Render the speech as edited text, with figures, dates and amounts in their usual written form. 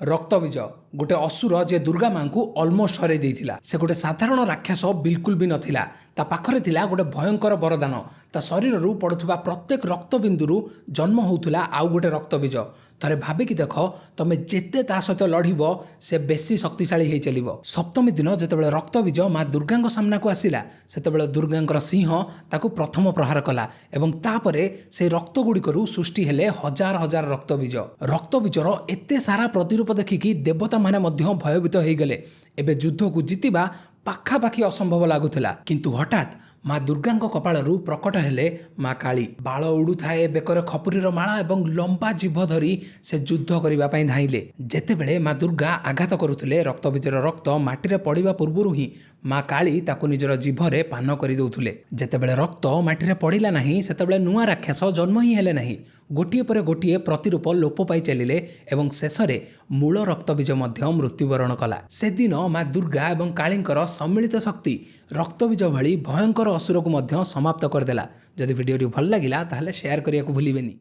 ରକ୍ତବୀଜ ଗୋଟେ ଅସୁର, ଯିଏ ଦୁର୍ଗା ମାଙ୍କୁ ଅଲମୋଷ୍ଟ ହରାଇ ଦେଇଥିଲା। ସେ ଗୋଟେ ସାଧାରଣ ରାକ୍ଷସ ବିଲକୁଲ ବି ନଥିଲା। ତା ପାଖରେ ଥିଲା ଗୋଟେ ଭୟଙ୍କର ବରଦାନ। ତା ଶରୀରରୁ ପଡୁଥିବା ପ୍ରତ୍ୟେକ ରକ୍ତବିନ୍ଦୁରୁ ଜନ୍ମ ହେଉଥିଲା ଆଉ ଗୋଟେ ରକ୍ତବୀଜ। ଥରେ ଭାବିକି ଦେଖ, ତମେ ଯେତେ ତା ସହିତ ଲଢ଼ିବ, ସେ ବେଶୀ ଶକ୍ତିଶାଳୀ ହେଇ ଚାଲିବ। ସପ୍ତମୀ ଦିନ ଯେତେବେଳେ ରକ୍ତବୀଜ ମା ଦୁର୍ଗାଙ୍କ ସାମ୍ନାକୁ ଆସିଲା, ସେତେବେଳେ ଦୁର୍ଗାଙ୍କର ସିଂହ ତାକୁ ପ୍ରଥମ ପ୍ରହାର କଲା ଏବଂ ତାପରେ ସେଇ ରକ୍ତ ଗୁଡ଼ିକରୁ ସୃଷ୍ଟି ହେଲେ ହଜାର ହଜାର ରକ୍ତବୀଜ। ରକ୍ତବୀଜର ଏତେ ସାରା ପ୍ରତିରୂପ ଦେଖିକି ଦେବତାମାନେ ମଧ୍ୟ ଭୟଭୀତ ହେଇଗଲେ। ଏବେ ଯୁଦ୍ଧକୁ ଜିତିବା ପାଖାପାଖି ଅସମ୍ଭବ ଲାଗୁଥିଲା। କିନ୍ତୁ ହଠାତ୍ ମା ଦୁର୍ଗାଙ୍କ କପାଳରୁ ପ୍ରକଟ ହେଲେ ମା କାଳୀ। ବାଳ ଉଡୁଥାଏ, ବେକରେ ଖପୁରୀର ମାଳା ଏବଂ ଲମ୍ବା ଜିଭ ଧରି ସେ ଯୁଦ୍ଧ କରିବା ପାଇଁ ଧାଇଁଲେ। ଯେତେବେଳେ ମା ଦୁର୍ଗା ଆଘାତ କରୁଥିଲେ, ରକ୍ତବୀଜର ରକ୍ତ ମାଟିରେ ପଡ଼ିବା ପୂର୍ବରୁ ହିଁ ମା କାଳୀ ତାକୁ ନିଜର ଜିଭରେ ପାନ କରିଦେଉଥିଲେ। ଯେତେବେଳେ ରକ୍ତ ମାଟିରେ ପଡ଼ିଲା ନାହିଁ, ସେତେବେଳେ ନୂଆ ରାକ୍ଷସ ଜନ୍ମ ହିଁ ହେଲେ ନାହିଁ। ଗୋଟିଏ ପରେ ଗୋଟିଏ ପ୍ରତିରୂପ ଲୋପ ପାଇ ଚାଲିଲେ ଏବଂ ଶେଷରେ ମୂଳ ରକ୍ତବୀଜ ମଧ୍ୟ ମୃତ୍ୟୁବରଣ କଲା। ସେଦିନ ମା ଦୁର୍ଗା ଏବଂ କାଳୀଙ୍କର ସମ୍ମିଳିତ ଶକ୍ତି ରକ୍ତବୀଜ ଭଳି ଭୟଙ୍କର ଅସୁରକୁ ମଧ୍ୟ ସମାପ୍ତ କରିଦେଲା। ଯଦି ଭିଡ଼ିଓଟି ଭଲ ଲାଗିଲା, ତାହେଲେ ସେୟାର କରିବାକୁ ଭୁଲିବେନି।